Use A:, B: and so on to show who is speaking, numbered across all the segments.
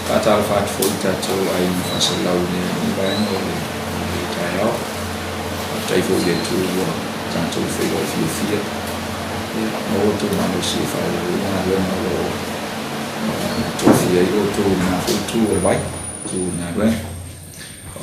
A: Faatalofa atu foi i tatou aiga faasalalau i lenei vaega o le taeao. Faafetai foi i le Atua ua tatou feiloai fiafia. Ia, maua outou malosi e faaauau ai galuega o lo o tofia ai outou i lena foi itu o le vai, itu o le galuega.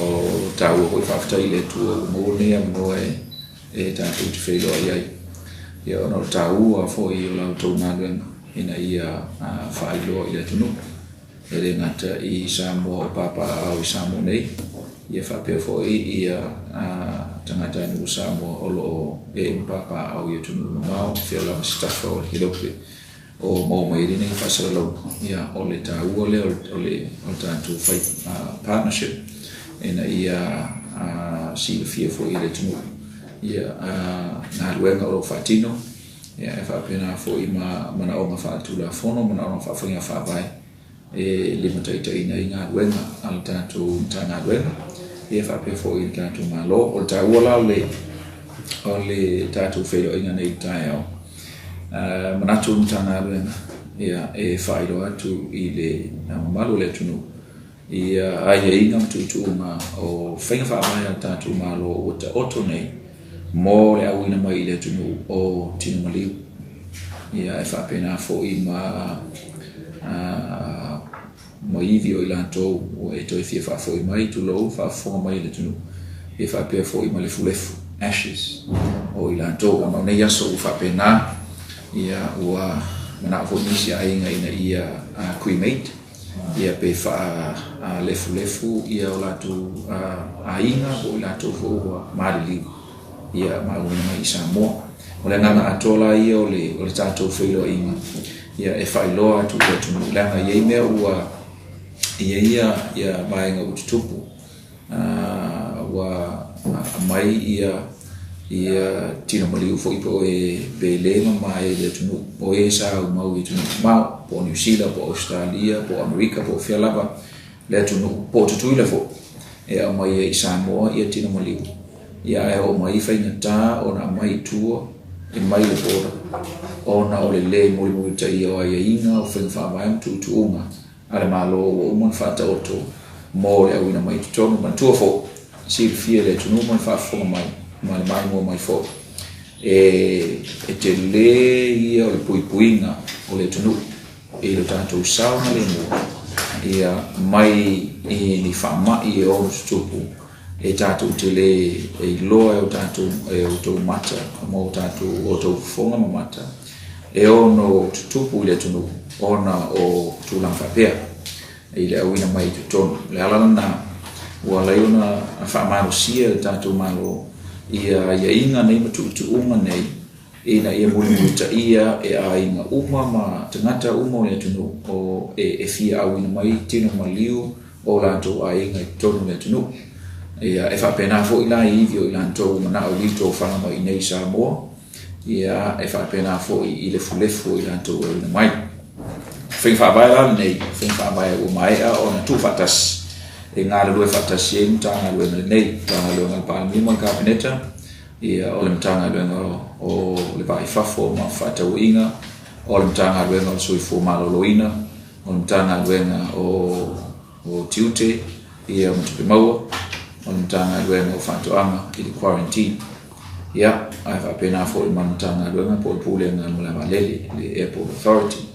A: O taua foi faafetai i le Atua ua maua lenei avanoa e tatou te feiloai ai. Ia, ona o le taua foi o la outou galuega ina ia faailoa i le atunuu. E le gata i Samoa o papaaao i Samoa nei, ia faapea foi ia tagatanuu o Samoa o lo o ee ma papaaao i atunuu mamao, fea lava se tafa o le kelope o maua mai ai lenei faasalalauga. Ia, o le taua lea o le tatou fai partnership ina ia silafia foi e le atunuu ia galuega o lo o faatino, ia e faapena foi ma manaoga faaletulafono, manaoga faafaiga faavae e limataitaiina ai galuega a le tatou Matagaluega, ia faapea foi i le tatou Malo. O le taua la o le tatou feiloaiga nei i le taeao, manatu le Matagaluega ia e faailoa atu i le mamalu o le atunuu ia aiaiga ma tuutuuga o faiga faavae a le tatou Malo ua taoto nei mo le auina mai i le atunuu o tino maliu. Ia e faapena foi ma ivi o i latou ua e toe fia faafoi mai, tulou, faafofoga mai i le atunuu, ia faapea foi ma lefulefu, ashes, o i latou. Ona o nei aso ua faapena, ia ua manao foi nisi aiga ina ia cremate, ia pe faalefulefu ia o latou aiga po o i latou foi ua maliliu ia ma auina mai i Samoa. O le agaga atoa la ia o le tatou feiloaiga, ia e faailoa atu i le atunuu, leaga e i ai mea ua i ai ia vaega ua tutupu, ua aumai ia tino maliu foi po o e pe le mamae i le atunuu, o e sa aumau i atunuu mamao, po o Niu Sila, po o Ausetalia, po o Amerika, po o fea lava le atunuu, po o Tutuila foi, e aumai ai i Samoa ia tino maliu. Ia ae oo mai faigata ona aumai i tua e mai le border, ona o le le mulimulitaia o aiaiga o faiga faavae ma tuutuuga a le Malo ua uma ona faataoto mo le auina mai i totonu. Manatua foi, silafia e le atunuu ma le faafofoga mai ma le maimoa mai foi, e tele ia o le puipuiga o le atunuu i lo tatou saogalemu ia mai i ni faamai e ono tutupu e tatou te le iloa e o tatou e outou mata ma o tatou outou fofoga ma mata e ono tutupu i le atunuu ona o tulaga faapea i le auina mai i totonu. O le ala lena ua ala ai ona faamalosia e le tatou Malo ia aiaiga nei ma tuutuuga nei ina ia mulimulitaia e aiga uma ma tagata uma o le atunuu o e fia auina mai tino maliu o latou aiga i totonu o le atunuu. Ia, e faapena foi la i ivi o i latou ua manao i tofaga mai i inei i Samoa, ia, e faapena foi i lefulefu o i latou e auina mai. Faiga faavae la lenei, faiga faavae ua maea ona tuufaatasi e galulue faatasi ai le Matagaluega lenei, Matagaluega a le Palemia ma le Kapeneta, ia, o le Matagaluega o le Va i Fafo ma Fefaatauaiga, o le Matagaluega o le Soifua Maloloina, o le Matagaluega o Tiute ia ma Tupe Maua, o le Matagaluega o Faatoaga i le Quarantine. Ia, ae faapena foi ma le Matagaluega po o le Pulega a le Malae Vaalele, le Airport Authority.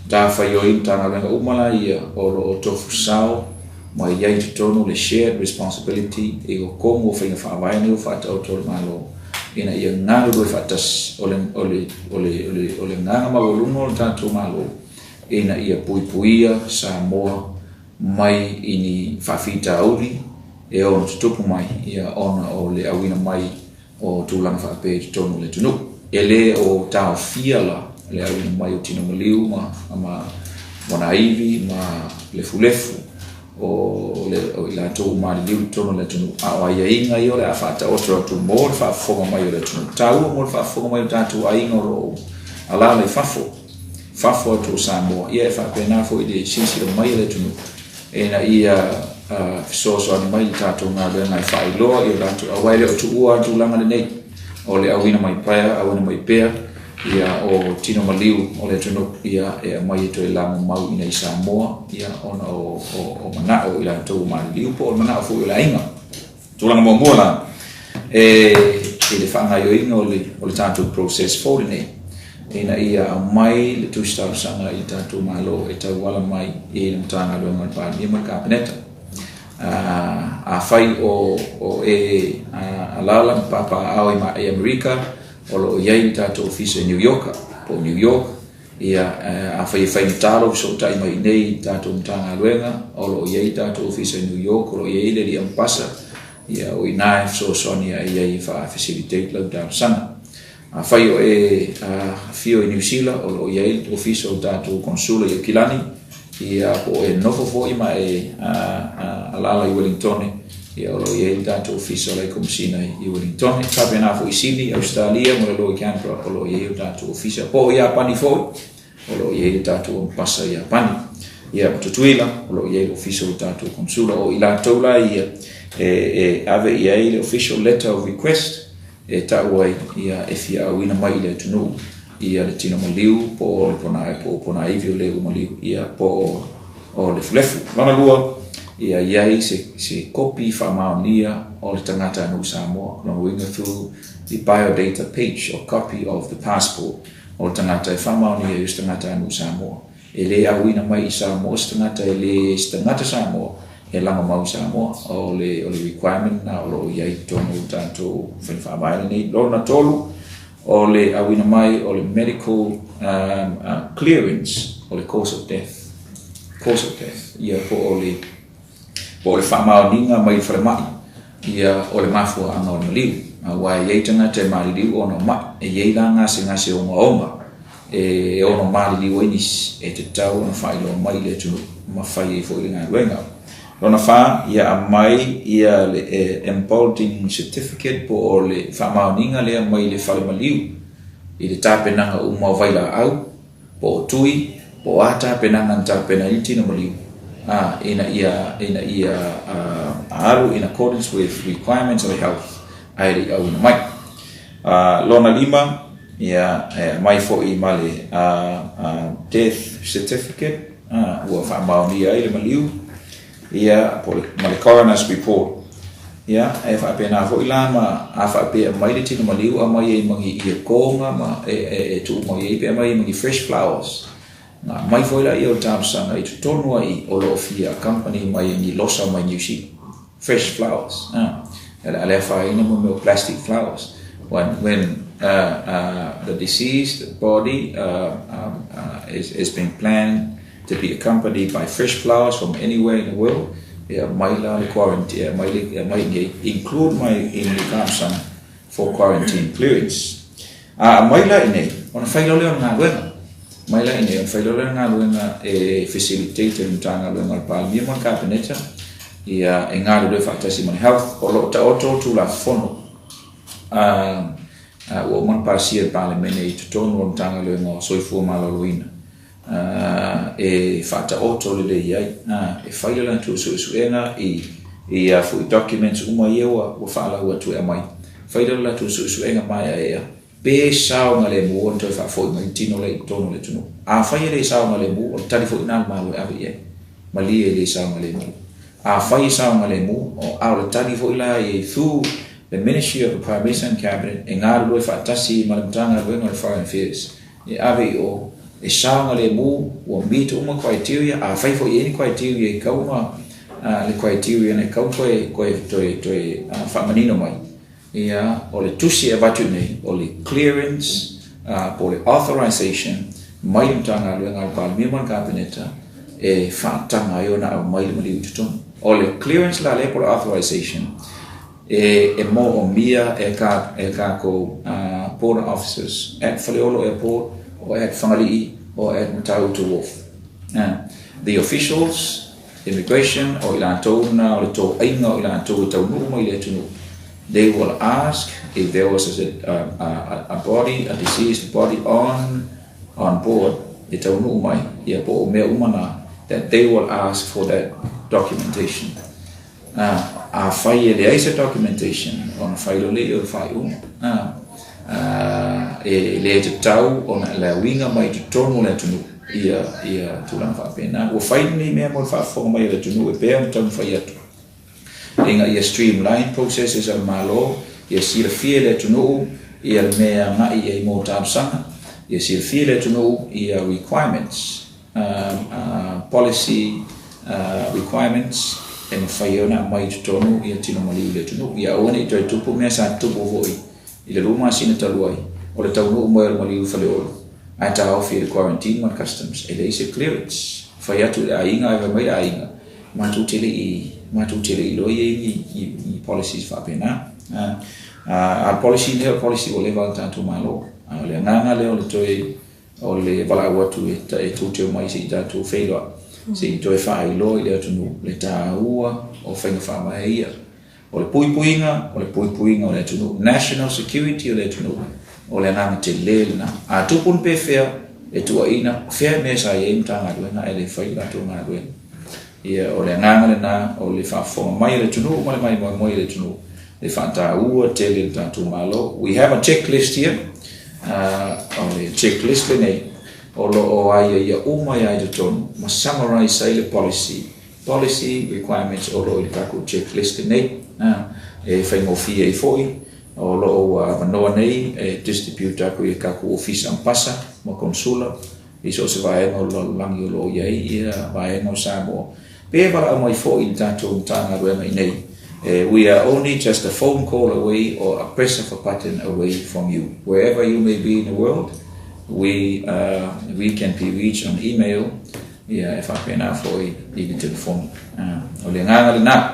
A: Matafaioi Matagaluega uma la ia o lo o tofu sao ma i ai i totonu le shared responsibility i totonu o faiga faavae nei ua faataoto e le Malo ina ia galulue faatasi. O le agaga maualuga o le tatou Malo ina ia puipuia Samoa mai i ni faafitauli e ono tutupu mai ia ona o le auina mai o tulaga faapea i totonu o le atunuu. E le o taofia la le auina mai o tino maliu ma wanaivi ma lefulefu o i latou ua maliliu i totonu o le atunuu, a o aiaiga ia o le a faataoto atu mo le faafofoga mai o le atunuu. Taua mo le faafofoga mai o tatou aiga o lo o alaala i fafo, fafo atu o Samoa, ia e faapena foi i le silasila mai a le atunuu ina ia fesoasoani mai i le tatou galuega e faailoa i o latou, aua e le o tuua lava le tulaga lenei o le auina mai pea, auina mai pea Ia, o tino maliu o le atunuu, ia, e aumai e toe lagomau i inei i Samoa, ia, ona o, o, o manao o i latou ua maliliu po o le manao foi o le aiga. Tulaga muamua la, e, i le faagaoioiga o le, o le tatou process fou lenei, ina ia aumai le tusi talosaga i le tatou Malo e tauala mai i le Matagaluega o le Palemia ma le Kapeneta. Afai o, o e alaala ma papaaao i Amerika, o lo o i ai le tatou ofisa i New York, po o New York, ia, afai e faigata lou fesootai mai i inei i le tatou Matagaluega, o lo o i ai le tatou ofisa i New York, o lo o i ai le alii Amepasa, ia, o i ina e fesoasoani ae i ai e faa-facilitate lau talosaga. Afai o e afio i Niu Sila, o lo o i ai le ofisa o le tatou Konsula i Aukilani, ia, po o e nofo foi ma e alaala i Uelintone, ia, o lo o i ai le tatou ofisa o le Komesina i Uelintone. E faapena foi i Sini, Ausetalia ma le loa i Canberra, o lo o i ai o tatou ofisa. Po o Iapani foi, o lo o i ai le tatou Amepasa i Iapani. Ia, ma Tutuila, o lo o i ai le ofisa o le tatou Konsula. O i latou la ia e ave i ai le official letter of request, e ta'u ai ia e fia auina mai i le atunuu ia le tino maliu po o le pona po o ponaivi o le ua maliu ia po o o lefulefu. Lona lua, ia i ai se se kopi faamaonia o le tagatanuu Samoa, lona uiga through the biodata page or copy of the passport o le tagata e faamaonia ai o se tagatanuu Samoa. E le auina mai i Samoa se tagata e le se tagata Samoa e lagomau i Samoa. O le, o le requirement lena o lo o i ai i totonu o le tatou faiga faavae lenei. Lona tolu, o le auina mai o le medical clearance o le cause of death. Cause of death. Ia po o le, po o le faamaoniga mai le falemai ia o le mafuaaga o le maliu. Aua e i ai tagata e maliliu ona o ma'i, e i ai la gasegase ogaoga e ono maliliu ai nisi, e tatau ona faailoa mai i le atunuu ma fai ai foi le galuega. Lona fa, ia aumai ia le emboldening certificate po o le faamaoniga lea mai le fale maliu i le tapenaga uma o vailaau po o tui, po o a tapenaga na tapena ai le tino maliu, ā, ina ia, ina ia alu in accordance with requirements of the health ae le i auina mai. Lona lima, ia, e aumai foi ma le death certificate, ua faamaonia ai le maliu, ia, po o le, ma le coroner's report. Ia, e faapena foi la ma a faapea e aumai le tino maliu, aumai ai ma ni iekoga ma e, e, e tuu mai ai pe aumai ai ma ni fresh flowers. Na aumai foi laia o le talosaga i totonu ai o lo o fia accompany mai ai ni losa mai Niu Sila. Fresh flowers. E le a le afaina mo mea o plastic flowers. When the deceased body is being planned to be accompanied by fresh flowers from anywhere in the world, e aumai la le quarantine, e aumai le, e aumai nei, include mai in le talosaga for quarantine clearance. A aumai la i nei, ona fai loa lea o le galuega. Aumai la i nei, ona fai loa lea o le galuega e facilitate e le Matagaluega o le Palemia ma le Kapeneta, ia e galulue faatasi ma le Health. O lo o taoto Tulafono ua uma ona pasia e le Palemene i totonu o le Matagaluega o Soifua Maloloina e faataoto lelei ai, e fai le latou suesuega i i a foi documents uma ia ua faalau atu e aumai, fai le latou suesuega maeaea pe saogalemu ona toe faafoi mai le tino lea i totonu o le atunuu. Afai e le saogalemu, o le tali foi lena a le Malo e ave i ai, malie e le saogalemu. Afai e saogalemu, a o le tali foi la i ai through the Ministry of the Prime Minister and Cabinet e galulue faatasi ma le Matagaluega o le Foreign Affairs, e ave i o, e saogalemu, ua meet uma criteria, afai foi e i ai ni criteria e tatau ona, le criteria na e tatau ona toe, toe, toe, toe faamanino mai, ia, o le tusi e avatu nei, o le clearance, po o le authorization mai le Matagaluega a le Palemia ma le Kapeneta e faataga ai ona aumai le maliu i totonu. O le clearance la lea po o le authorization, e moomia e ka e kākou border officers at Faleolo Airport or at Fagali'i or at Matautu Wharf. The officials, immigration, o i latou na o le toaiga o i latou e taunuu mai i le atunuu, they will ask if there was a body, a deceased body on board e taunuu mai, ia po o mea uma na, that they will ask for that documentation. Ā, afai e leai se documentation, ona fai loa lea o le faaiuga. Ā, ā, E le tatau ona lauina mai totonu o le atunuu ia tulaga faapena. Ua fai lenei mea mo le faafofoga mai a le atunuu e pei ona taumafai atu ina ia streamline processes a le Malo, ia silafia e le atunuu ia le mea e agai i ai mo talosaga, ia silafia e le atunuu ia requirements, policy requirements e mafai ona aumai i totonu ia tino maliu i le atunuu. Ia aua ne i toe tupu mea sa tupu foi i le 2 masina talu ai, o le taunuu mai o le maliu i Faleolo ae taofi e le quarantine ma le customs, e leai se clearance. Fai atu i le aiga ae fai mai le aiga, matou te le i iloa i ai ni policies faapena. A le policy lea, o le policy ua leva a le tatou Malo. A o le agaga lea o le toe o le valaau atu e tou te omai se i tatou feiloai, se i toe faailoa i le atunuu le taua o faiga faavae ia. O le puipuiga, o le puipuiga o le atunuu, national security o le atunuu, o le agaga tele lena. A tupu ni pefea e tuuaina fea mea sa i ai Matagaluega ae le fai le latou galuega. Ia, o le agaga lena o le faafofoga mai a le atunuu ma le maimoaimoa i le atunuu le faataua tele le tatou Malo. We have a checklist here. O le checklist lenei o lo o aiaia uma ia i totonu ma summarize ai le policy requirements o lo o i le tatou checklist lenei. E faigofie ai foi o lo o ua avanoa nei e distribute atu i tatou ofisa ambassador ma consula i so o se vaega o le lalolagi o lo o i ai ia vaega o Samoa. Pe valaau mai foi i le tatou Matagaluega i nei. We are only just a phone call away or a press of a button away from you. Wherever you may be in the world, we can be reached on email, ia e faapena foi i le telefoni. O le agaga lena.